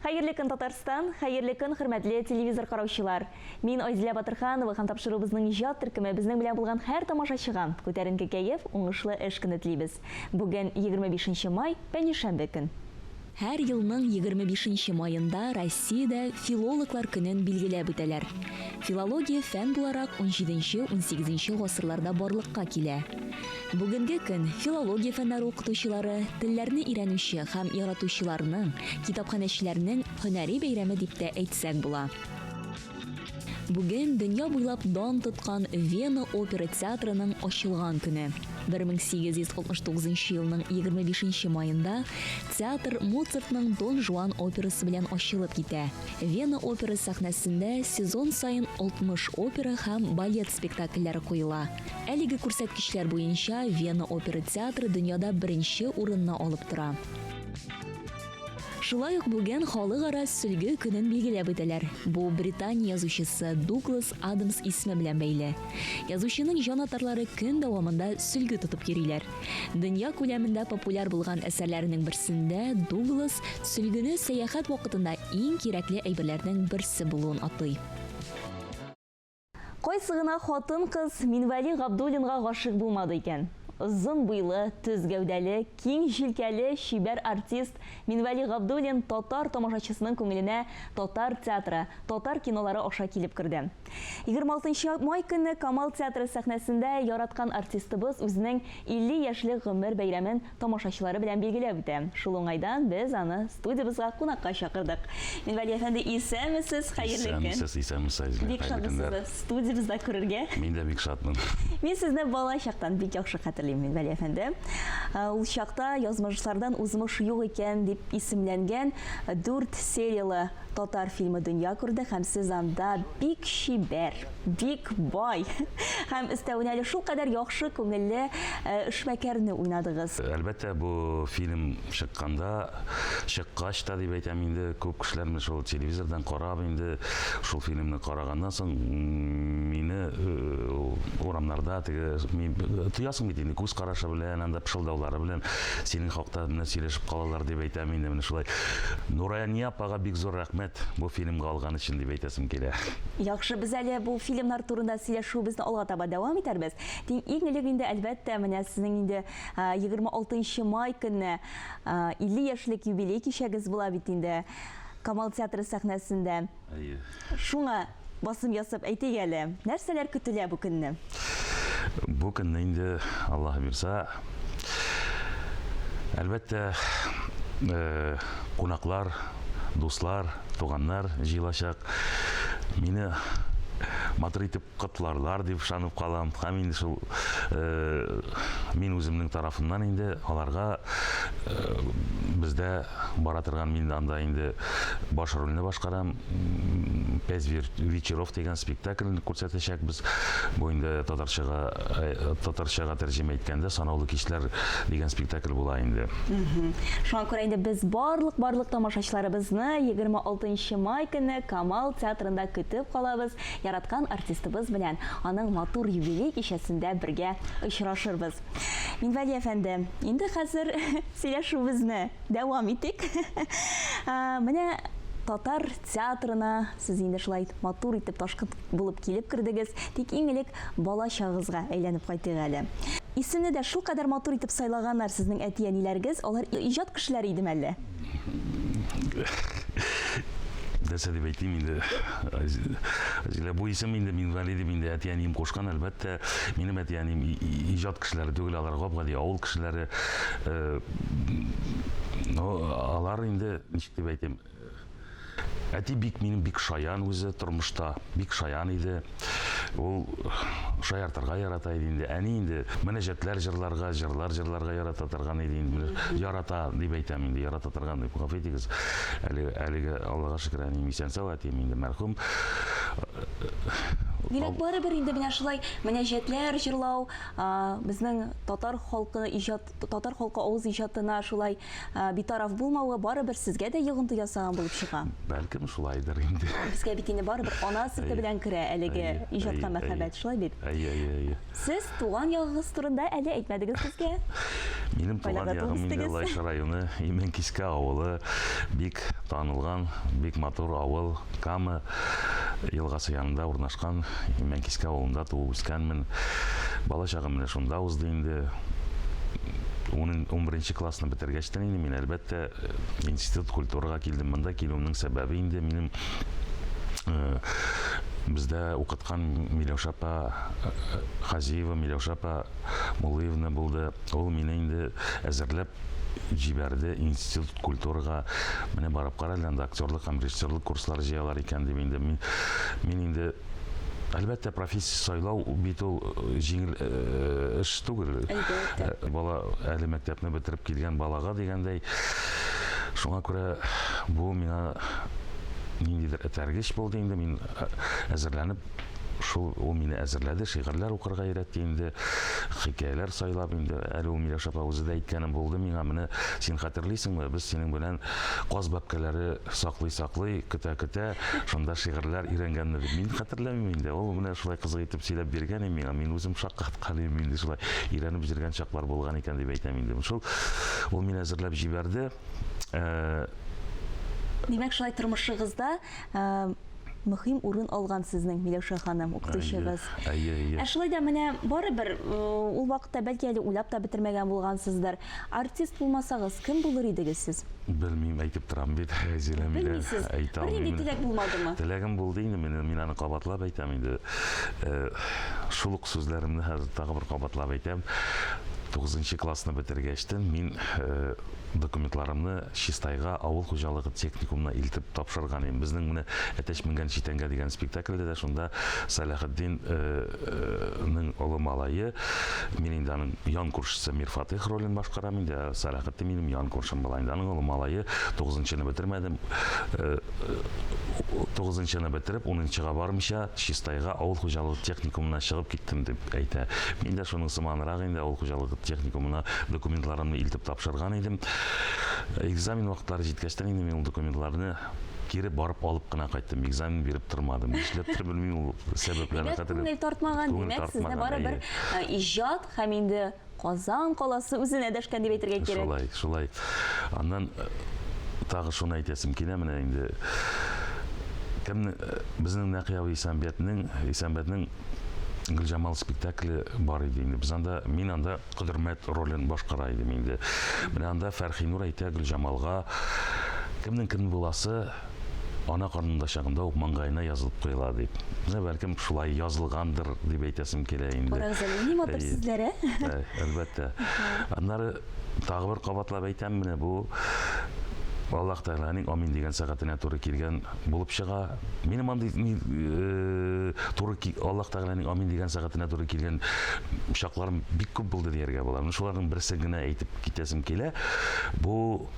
Хәерле көн, Татарстан! Хәерле көн, хөрмәтле телевизор караучылар! Мин Айзилә Батырханова һәм тапшыруыбызның иҗат төркеме безнең белән булган һәр тамашачыга күтәренке кәеф, уңышлы эш көне телибез. Бүген 25 нче май, пәнҗешәмбе көн. Һәр елның 25 нче маенда Россиядә Филологлар көнен билгеләп үтәләр. Филология фән буларак унҗиденче-унсигезенче гасырларда барлыкка килә. Бүгенге көн, филология фәннәре укытучылары, телләрне өйрәнүче һәм яратучыларның, китапханәчеләрнең һөнәри бәйрәме дип тә әйтсәк була. Бүген дөнья буйлап дан тоткан Вена опера театрының ачылган көне. 1869 нчы елның 25 нче маенда театр Моцартның Дон Жуан операсы белән ачылып китә. Вена опера сәхнәсендә сезон саен 60 опера һәм балет спектакльләре куела. Әлеге күрсәткечләр буенча Вена опера театры дөньяда беренче урынны алып тора. Шулай ук бүген Халыкара сөлге көнен билгеләп үтәләр. Бу Британия язучысы Дуглас Адамс исеме белән бәйле. Язучының җанатарлары көн дәвамында сөлге тотып йөриләр. Дөнья күләмендә популяр булган әсәрләренең берсендә Дуглас сөлгене сәяхәт вакытында иң кирәкле әйберләрнең берсе булуын атый. Кайсы гына хатын-кыз Минвәли Габдуллинга гашыйк булмады икән? Озын буйлы, төз гәүдәле, киң җилкәле чибәр артист Минвәли Габдуллин татар тамашачысының күңеленә татар театры, татар кинолары аша килеп керде. 26 нчы май көнне Камал театры сәхнәсендә яраткан артистыбыз үзенең 50 яшьлек гомер бәйрәмен тамашачылары белән билгеләп үтә. Шул уңайдан без аны студиябезгә кунакка чакырдык. Минвәли әфәнде, исәнмесез, хәерле көн. Исәнмесез, исәнмесез, Айзилә. Бик шатмын сезне студиябездә күрергә. Мин дә бик шатмын. Мин сезне бала чактан бик яхшы хәтерлим, Минвәли әфәнде. Ул чакта Язмышлардан узмыш юк икән дип исемләнгән дүрт серияле татар фильмы дөнья күрде һәм сез анда бик чибәр, бик бай һәм өстәвенә әле шулкадәр яхшы күңелле эшмәкәрне уйнадыгыз. Әлбәттә, бу фильм чыкканда, чыккач та дип әйтәм инде, күп кешеләр менә шул телевизордан карап инде, шул фильмны караганнан соң мине урамнарда теге тоясың бит инде күз карашы белән, анда пышылдаулары белән синең хакта менә сөйләшеп калалар дип әйтәм инде менә шулай. Нурания апага бик зур рәхмәт бу фильмга алган өчен дип әйтәсем килә. Яхшы, без әле бу фильмнар турында сөйләшүебезне алга таба дәвам итәрбез. Тик иң элек инде, әлбәттә, менә сезнең инде 26 май көнне 50 яшьлек юбилей кичәгез була бит инде Камал театры сәхнәсендә. Әйе. Шуңа басым ясап әйтик әле, нәрсәләр көтелә бу көнне? Бу көнне инде, Аллаһ бирса, әлбәттә, э, кунаклар, дуслар, туганнар җыелачак. Мине матур итеп котларлар дип ышанып калам. Һәм инде шул э, мин үземнең тарафымнан инде аларга э, бездә бара торган мин анда инде баш рольне башкарам. Пять вечеров дигән спектакль күрсәтәчәкбез. Бу инде татарчага э, татарчага тәрҗемә иткәндә Санаулы кичләр дигән спектакль була инде. Шуңа күрә инде без барлык барлык тамашачыларыбызны 26 май көнне Камал театрында көтеп калабыз. Яраткан артистыбыз белән аның матур юбилей кичәсендә бергә очрашырбыз. Минвәли әфәнде, инде хәзер сөйләшүебезне дәвам итик. Менә татар театрына сез инде шулай матур итеп ташкын булып килеп кердегез. Тик иң элек бала чагыгызга әйләнеп кайтыйк әле. Исемне дә шулкадәр матур итеп сайлаганнар сезнең әти-әниләрегез. Алар иҗат кешеләре идеме әллә? Нәрсә дип әйтим инде, Азилә, бу исем инде Минвәли дип инде әти-әнием кушкан, әлбәттә. Минем әти-әнием иҗат кешеләре түгел, алар гап-гади авыл кешеләре. Э, ну, алар инде, ничек дип әйтим, әти бик минем бик шаян үзе тормышта, бик шаян иде. Ул шаяртырга ярата иде инде. Әни инде мөнәҗәтләр җырларга, җырлар җырларга ярата торган иде инде. Ярата дип әйтәм инде, ярата торган дип. Гафу итегез. Әле әлеге Аллага шөкер, әнием исән-сау, әтием инде мәрхүм. Димәк, барыбер инде менә шулай мөнәҗәтләр җырлау, безнең татар халкы иҗат, татар халкы авыз иҗатына шулай битараф булмавы барыбер сезгә дә йогынты ясаган булып чыга. Бәлкем шулайдыр инде. Безгә бит инде барыбер ана сөте белән керә әлеге иҗатка мәхәббәт, шулай бит? Әйе, әйе, әйе. Сез туган ягыгыз турында әле әйтмәдегез безгә. Минем туган ягым инде Лаеш районы, Имәнкискә авылы. Бик танылган, бик матур авыл. Кама елгасы янында урнашкан Имәнкискә авылында туып үскәнмен. Бала чагым менә шунда узды инде. 11 классны бетергәчтән инде мин, әлбәттә, институт культурага килдем. Монда килүемнең сәбәбе инде минем э, бездә укыткан Миләүшә апа Хазиева, Миләүшә апа Муллиевна булды. Ул мине инде әзерләп җибәрде институт культурага. Менә барып кара әле, анда актерлык һәм режиссерлык курслары җыялар икән дип инде. Мин, мин инде Әлбәттә, профессия сайлау бит ул җиңел эш түгел. Әлбәттә. Бала әле мәктәпне бетереп килгән балага дигәндәй. Шуңа күрә бу миңа ниндидер этәргеч булды инде. Мин әзерләнеп, шул ул мине әзерләде, шигырьләр укырга өйрәтте инде, хикәяләр сайлап инде. Әле ул Миләүшә апа үзе дә әйткәне булды миңа, менә син хәтерлисеңме, без синең белән каз бәбкәләре саклый-саклый, көтә-көтә, шунда шигырьләр өйрәнгәнне дип. Мин хәтерләмим инде. Ул менә шулай кызык итеп сөйләп биргән иде миңа. Мин үзем шаккаткан идем инде, шулай өйрәнеп йөргән чаклар булган икән дип әйтәм инде. Шул ул мине әзерләп җибәрде. Димәк, шулай тормышыгызда мөһим урын алган сезнең Миләүшә ханым, укытучыгыз. Әйе, әйе. Ә шулай да менә барыбер ул вакытта бәлки әле уйлап та бетермәгән булгансыздыр. Артист булмасагыз, кем булыр идегез сез? Белмим, әйтеп торам бит, Зилә Милә. Белмисез. Әйтә алмыйм. Бернинди теләк булмадымы? Теләгем булды инде, мин, мин аны кабатлап әйтәм инде. Шул ук сүзләремне хәзер тагы бер кабатлап әйтәм. 9 классны бетергәчтен мин документларымны Чистайга авыл хуҗалыгы техникумына илтеп тапшырган идем. Безнең менә Әтәч менгән читәнгә дигән спектакльдә дә шунда Сәләхетдин ның олы малае, мин инде аның ян күршесе Мирфатыйх ролен башкарам инде, ә Сәләхетдин минем ян күршем була инде. Аның олы малае тугызынчыны бетермәдем, тугызынчыны бетереп, унынчыга бармыйча Чистайга авыл хуҗалыгы техникумына чыгып киттем дип әйтә. Мин дә шуның сыманрак инде авыл хуҗалыгы техникумына документларымны илтеп тапшырган идем. Экзамен вакытлары җиткәчтән инде мин ул документларны кире барып алып кына кайттым. Экзамен биреп тормадым. Нишләптер белмим ул сәбәпләрне Димәк, хәтерләмим. күңел тартмаган, Күңел димәк, сезне тартмаган, барыбер әйе. иҗат һәм инде Казан каласы үзенә дәшкән дип әйтергә кирәк. Шулай, шулай. Аннан тагы шуны әйтәсем килә, менә инде кемне безнең Нәкый абый Исәнбәтнең, Исәнбәтнең Гөлҗамал спектакле бар иде инде. Без анда, мин анда Кодрмәт ролен башкара идем инде. Менә анда Фәрхинур әйтә Гөлҗамалга, кемнең кем буласы ана карнында чагында ук маңгаена язылып куела дип. Менә бәлкем шулай язылгандыр дип әйтәсем килә инде. Карагыз әле, ни матур сүзләр, ә? Әлбәттә. Аннары тагы бер кабатлап әйтәм, менә бу Аллаһ Тәгаләнең амин дигән сәгатенә туры килгән булып чыга. Минем андый э, туры Аллаһ Тәгаләнең амин дигән сәгатенә туры килгән чакларым бик күп булды дияргә була. Менә шуларның берсен генә әйтеп китәсем килә. Бу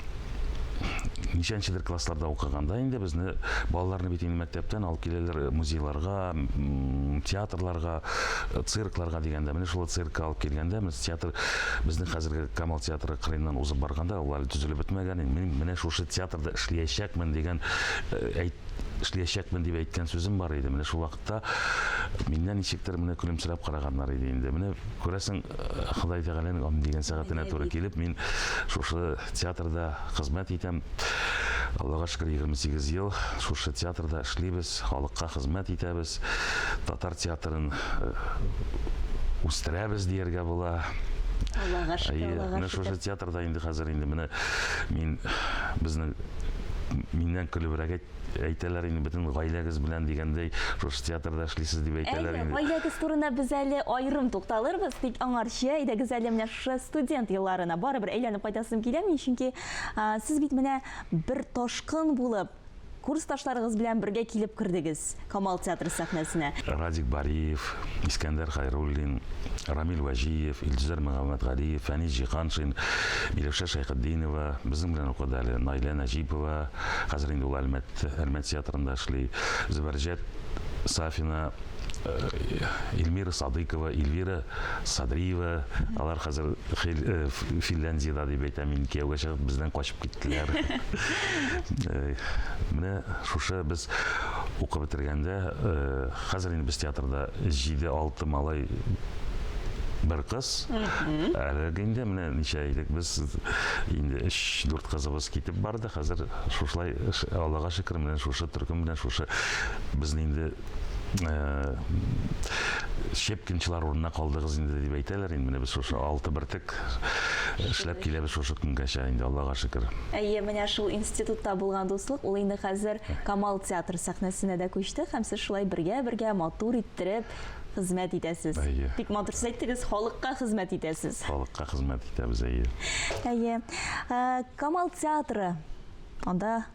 ничәнчедер классларда укыганда инде безне балаларны бит инде мәктәптән алып киләләр музейларга, театрларга, циркларга дигәндә. Менә шул циркка алып килгәндә, без театр безнең хәзерге Камал театры кырыеннан узып барганда, ул әле төзелеп бетмәгән. Мин менә шушы театрда эшләячәкмен дигән әйт эшләячәкмен дип әйткән сүзем бар иде. Менә шул вакытта миннән ничектер менә көлемсерәп караганнар иде инде. Менә күрәсең, Ходай Тәгаләнең амин дигән сәгатенә туры килеп, мин шушы театрда хезмәт итәм. Аллага шөкер, 28 ел шушы театрда эшлибез, халыкка хезмәт итәбез. Татар театрын үстерәбез дияргә була. Аллага шөкер, Аллага шөкер. Менә шушы театрда инде хәзер инде менә мин безнең миннән көлебрәк әйтәләр инде, бөтен гаиләгез белән дигәндәй, шушы театрда эшлисез дип әйтәләр инде. Гаиләгез турында без әле аерым тукталырбыз, тик аңарчы әйдәгез әле менә шушы студент елларына барыбер әйләнеп кайтасым килә мин, чөнки сез бит менә бер ташкын булып курсташларыгыз белән бергә килеп кердегез Камал театры сәхнәсенә. Радик Бариев, Искәндәр Хәйруллин, Рамил Вәҗиев, Илгизәр Мөхәммәтгалиев, Фәнис Җиһаншин, Миләүшә Шәйхетдинова, безнең белән укыды әле Наилә Нәҗипова, хәзер инде ул Әлмәт, Әлмәт театрында эшли, Зөбәрҗәт Сафина, Эльмира Садыкова, Эльвира Садриева, алар хәзер Финляндиядә дип әйтәм, инде кияүгә чыгып бездән качып киттеләр. Менә шушы без укып бетергәндә, хәзер инде без театрда 7-6 малай бер кыз. Әле инде менә ничә идек без инде 3-4 кызыбыз китеп барды. Хәзер шушылай Аллага шөкер, менә шушы төркем белән шушы безне инде э, Щепкинчылар урынына калдыгыз инде дип әйтәләр инде менә без шушы алты бөртек эшләп киләбез шушы көнгәчә инде Аллага шөкер. Әйе, менә шул институтта булган дуслык ул инде хәзер Камал театры сәхнәсенә дә күчте һәм сез шулай бергә-бергә матур иттереп хезмәт итәсез. Әйе. Бик матур сүз әйттегез, халыкка хезмәт итәсез. Халыкка хезмәт итәбез, әйе. Әйе. Э, Камал театры анда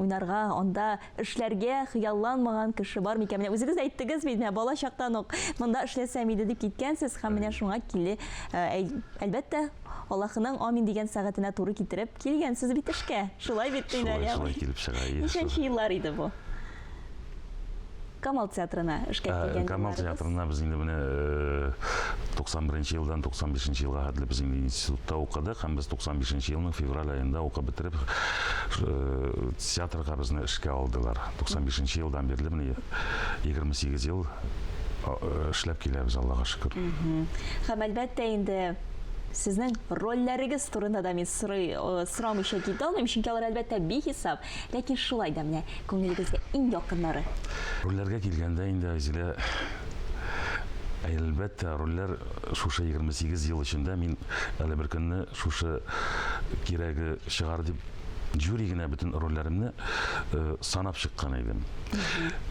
уйнарга, анда эшләргә хыялланмаган кеше бар микән? Менә үзегез дә әйттегез бит, менә бала чактан ук монда эшләсәм иде дип киткәнсез һәм менә шуңа киле, э, әлбәттә, Аллаһының амин дигән сәгатенә туры китереп килгәнсез бит эшкә. Шулай бит, Шулай, шулай килеп чыга. Ничәнче еллар иде бу? Камал театрына эшкә Ә, килгән Камал елларыгыз? театрына без инде менә 91 э, елдан 95 елга хәтле без инде институтта укыдык һәм без 95 елның февраль аенда укып бетереп э, театрга безне эшкә алдылар. 95 елдан бирле менә 28 ел э, эшләп киләбез, Аллага шөкер. Һәм әлбәттә инде сезнең рольләрегез турында да мин сорый, сорамыйча китә алмыйм, чөнки алар әлбәттә бихисап. Ләкин шулай да менә күңелегезгә иң якыннары. Рольләргә килгәндә инде, Айзилә, әлбәттә, рольләр шушы 28 ел эчендә мин әле бер көнне шушы кирәге чыгар дип жюри генә бөтен рольләремне э, санап чыккан идем.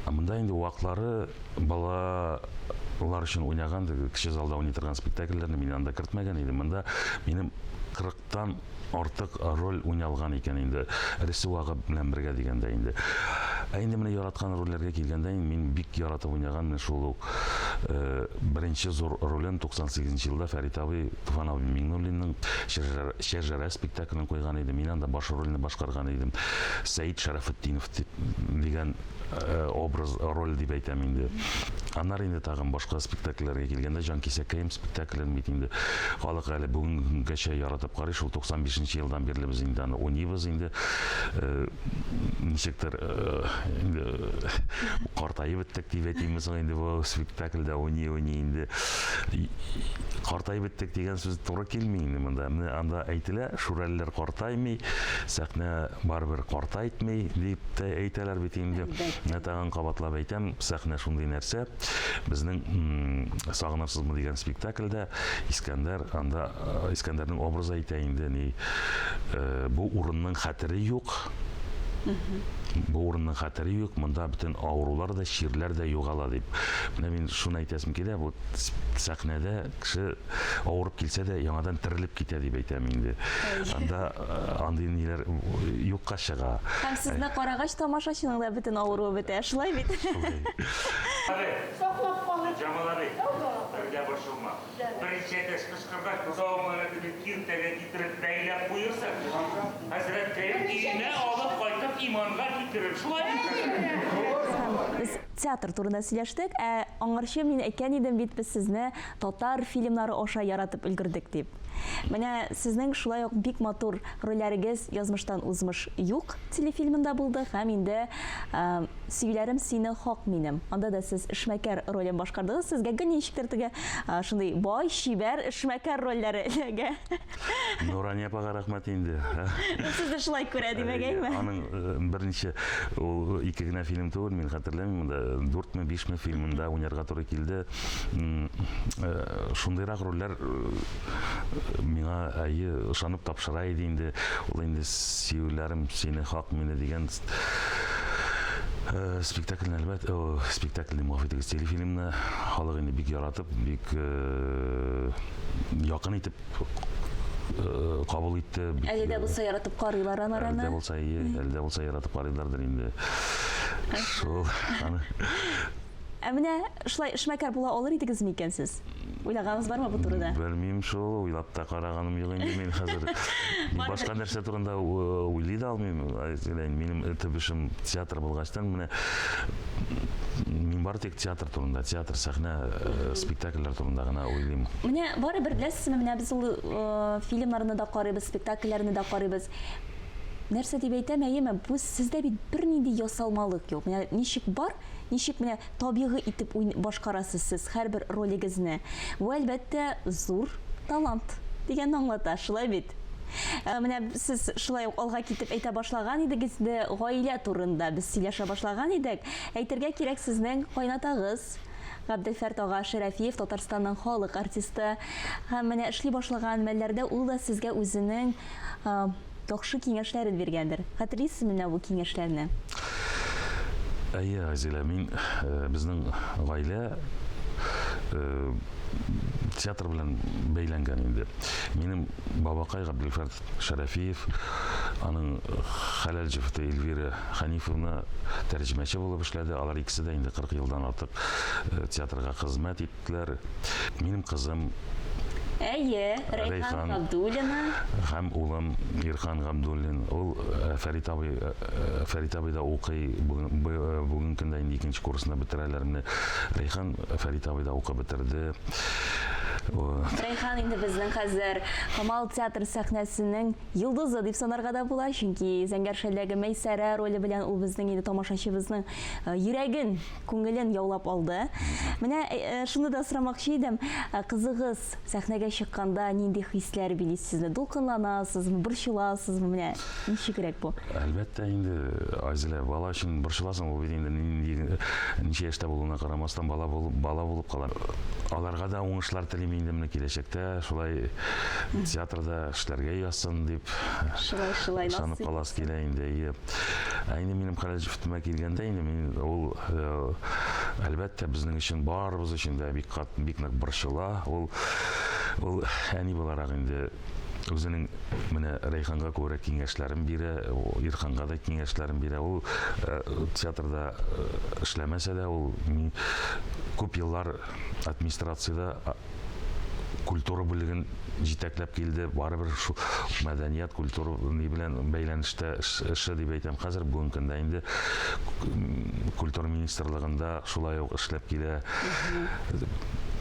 Ә монда инде ваклары балалар өчен уйнаган кече залда уйный торган спектакльләрне мин анда кертмәгән идем. Монда минем 40 тан артык роль уйналган икән инде, эресе вагы белән бергә дигәндә инде. Ә инде менә яраткан рольләргә килгәндә, инде мин бик яратып уйнаган менә шул ук э, беренче зур ролем 98 нче елда Фәрит абый Туфан абый Миңнуллинның Шәҗәрә спектаклен куйган иде. Мин анда баш рольне башкарган идем. Сәид Шәрәфетдинов дип дигән Э, образ, роль дип әйтәм инде. Аннары инде тагын башка спектакльләргә килгәндә, Җанкисәкәем спектаклен бит инде халык әле бүгенге көнгәчә яратып карый. Шул 95 елдан бирле без инде аны уйныйбыз инде. Э, ничектер э, инде картаеп беттек дип әйтимме соң инде бу спектакльдә уйный-уйный инде. Картаеп беттек дигән сүз туры килми инде монда. Менә анда әйтелә, шүрәлеләр картаймый, сәхнә барыбер картайтмый дип тә әйтәләр бит инде. Менә тагын кабатлап әйтәм, сәхнә шундый нәрсә. Безнең Сагынырсызмы дигән спектакльдә Искәндәр анда э, Искәндәрнең образы әйтә инде ни э, бу урынның хәтере юк. Бу урынның хәтере юк, монда бөтен авырулар да, чирләр дә югала дип. Менә мин шуны әйтәсем килә, бу сәхнәдә кеше авырып килсә дә яңадан терелеп китә дип әйтәм инде. Анда э, андый ниләр юкка чыга. Һәм сезне карагач тамашачының да бөтен авыруы бетә, шулай бит? Саклап калып. Җамал абый, бер дә борчылма. Беренче әтәч кычкыргач, бозавыңны теге киртәгә китереп бәйләп куерсың. Хәзрәткәем өенә алып кайтып иманга китерер. Шулай бит, хәзрәт? Һәм без театр турында сөйләштек, ә аңарчы мин әйткән идем бит, без сезне татар фильмнары аша яратып өлгердек дип. Менә сезнең шулай ук бик матур рольләрегез Язмыштан узмыш юк телефильмында булды һәм инде Сөюләрем сине хак минем. Анда да сез эшмәкәр ролен башкардыгыз. Сезгә гел ничектер теге шундый бай, чибәр эшмәкәр рольләре эләгә. Нурания апага рәхмәт инде. Ул сезне шулай күрә, димәк, әйме? Аның берничә, ул ике генә фильм түгел, мин хәтерләмим, монда дүртме, бишме фильмында уйнарга туры килде. Шундыйрак рольләр миңа, әйе, ышанып тапшыра иде инде. Ул инде Сөюләрем сине хак мине дигән спектакльне, әлбәттә, спектакльне, гафу итегез, телефильмны халык инде бик яратып, бик якын итеп кабул итте. Әле дә булса яратып карыйлар алар аны. Әле дә булса, әйе, әле дә булса яратып карыйлардыр инде. Шул. Аны. Ә менә шулай эшмәкәр була алыр идегезме икән сез? Уйлаганыгыз бармы бу турыда? Белмим шул, уйлап та караганым юк инде мин хәзер. Башка нәрсә турында уйлый да алмыйм. Минем төп эшем театр булгачтан, менә мин бары тик театр турында, театр, сәхнә, э, спектакльләр турында гына уйлыйм. Менә барыбер беләсезме, менә без ул э, фильмнарны да карыйбыз, спектакльләрне дә карыйбыз. Нәрсә дип әйтәм, әйеме, бу сездә бит бернинди ясалмалык юк. Менә ничек бар, ничек менә табигый итеп башкарасыз сез һәрбер ролегезне. Бу, әлбәттә, зур талант дигәнне аңлата, шулай бит? Ә, менә сез шулай ук алга китеп әйтә башлаган идегез инде, гаилә турында без сөйләшә башлаган идек. Әйтергә кирәк, сезнең кайнатагыз Габделфәрт ага Шәрәфиев Татарстанның халык артисты. Һәм менә эшли башлаган мәлләрдә ул да сезгә үзенең яхшы киңәшләрен биргәндер. Хәтерлисезме менә бу киңәшләрне? Әйе, Айзилә, мин безнең гаилә театр белән бәйләнгән инде. Минем бабакай Габделфәрт Шәрәфиев, аның хәләл җефете Эльвира Хәнифовна тәрҗемәче булып эшләде. Алар икесе дә инде 40 елдан артык театрга хезмәт иттеләр. Минем кызым Әйе, Рәйхан Габдуллина. Һәм улым Ирхан Габдуллин. Ул э, Фәрит абый э, э, Фәрит абыйда укый. Бүген бүгенге көндә инде икенче курсны бетерәләр. Менә Рәйхан Фәрит абыйда укып бетерде. Рәйхан инде безнең хәзер Камал театр сәхнәсенең йолдызы дип санарга да була, чөнки Зәңгәр шәлдәге Мәйсәрә роле белән ул безнең инде тамашачыбызның йөрәген, күңелен яулап алды. Менә э, э, шуны да сорамакчы идем, э, кызыгыз сәхнәгә чыкканда нинди хисләр били сезне? Дулкынланасызмы, борчыласызмы? Менә ничегрәк бу? Әлбәттә инде, Айзилә, бала өчен борчыласың, ул бит инде нинди ничә яшьтә булуына карамастан бала булып бала булып кала. Аларга да уңышлар телим инде менә киләчәктә шулай театрда эшләргә язсын дип. Шулай, шулай, ышанып каласы килә инде. Әйе. Ә инде минем хәләл җефетемә килгәндә, инде мин ул э, әлбәттә безнең өчен барыбыз өчен дә бик кат, бик нык борчыла. Ул ул әни буларак инде үзенең менә Рәйханга күбрәк киңәшләрен бирә, Ирханга да киңәшләрен бирә. Ул э, театрда э, эшләмәсә дә, ул күп еллар администрациядә культура бүлеген җитәкләп килде. Барыбер шул мәдәният, культура ни белән бәйләнештә эше дип әйтәм. Хәзер бүгенге көндә инде культура министрлыгында шулай ук эшләп килә.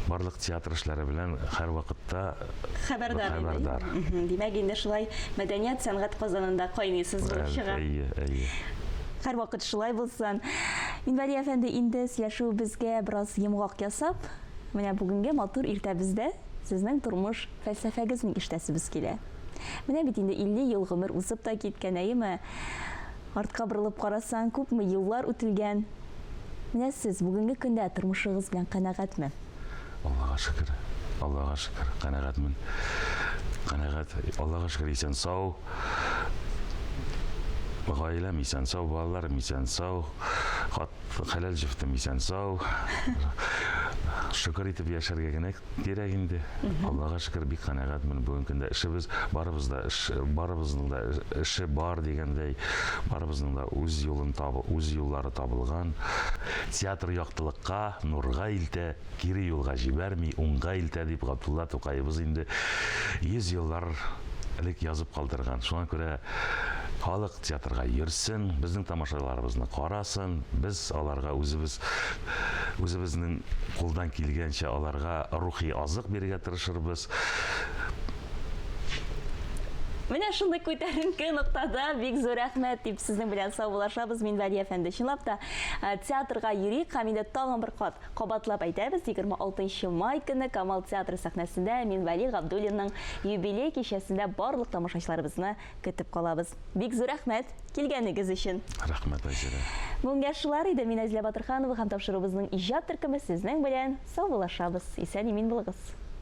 Барлык театр эшләре белән һәрвакытта хәбәрдар. Хәбәрдар. Димәк, инде шулай мәдәният, сәнгать казанында кайныйсыз булып чыга. Әйе, әйе. Һәрвакыт шулай булсын. Минвәли әфәнде, инде сөйләшүебезгә бераз йомгак ясап, Менә бүгенге матур иртәбездә сезнең тормыш фәлсәфәгезне ишетәсебез килә. Менә бит инде 50 ел гомер узып та киткән, әйеме? Артка борылып карасаң, күпме еллар үтелгән. Менә сез бүгенге көндә тормышыгыз белән канәгатьме? Аллага шөкер, Аллага шөкер, канәгатьмен. Канәгать, Аллага шөкер, исән-сау. Гаиләм исән-сау, балаларым исән-сау. Хәләл җефетем исән-сау. Шөкер итеп яшәргә генә кирәк инде. Аллага шөкер, бик канәгатьмен бүгенге көндә. Эшебез барыбыз да эш, барыбызның да эше бар дигәндәй, барыбызның да үз юлын таб, үз юллары табылган. Театр яктылыкка, нурга илтә, кире юлга җибәрми, уңга илтә дип Габдулла Тукаебыз инде 100 еллар элек язып калдырган. Шуңа күрә халык Театрга йөрсен, безнең тамашаларыбызны карасын, без аларга үзебез үзебезнең кулдан килгәнчә аларга рухи азык бирергә тырышырбыз. Менә шундый күтәренке ноктада бик зур рәхмәт дип сезнең белән саубуллашабыз, Минвәли әфәнде. Чынлап та, э, театрга йөрик һәм инде тагын бер кат кабатлап әйтәбез, 26 май көне Камал театры сәхнәсендә Минвәли Габдуллинның юбилей кичәсендә барлык тамашачыларыбызны Көтеп калабыз. Бик зур рәхмәт килгәнегез өчен. Рәхмәт, Айзилә. Бүгенгә шулар иде. Мин Айзилә Батырханова һәм тапшыруыбызның иҗат төркеме сезнең белән саубуллашабыз. Исән-имин булыгыз.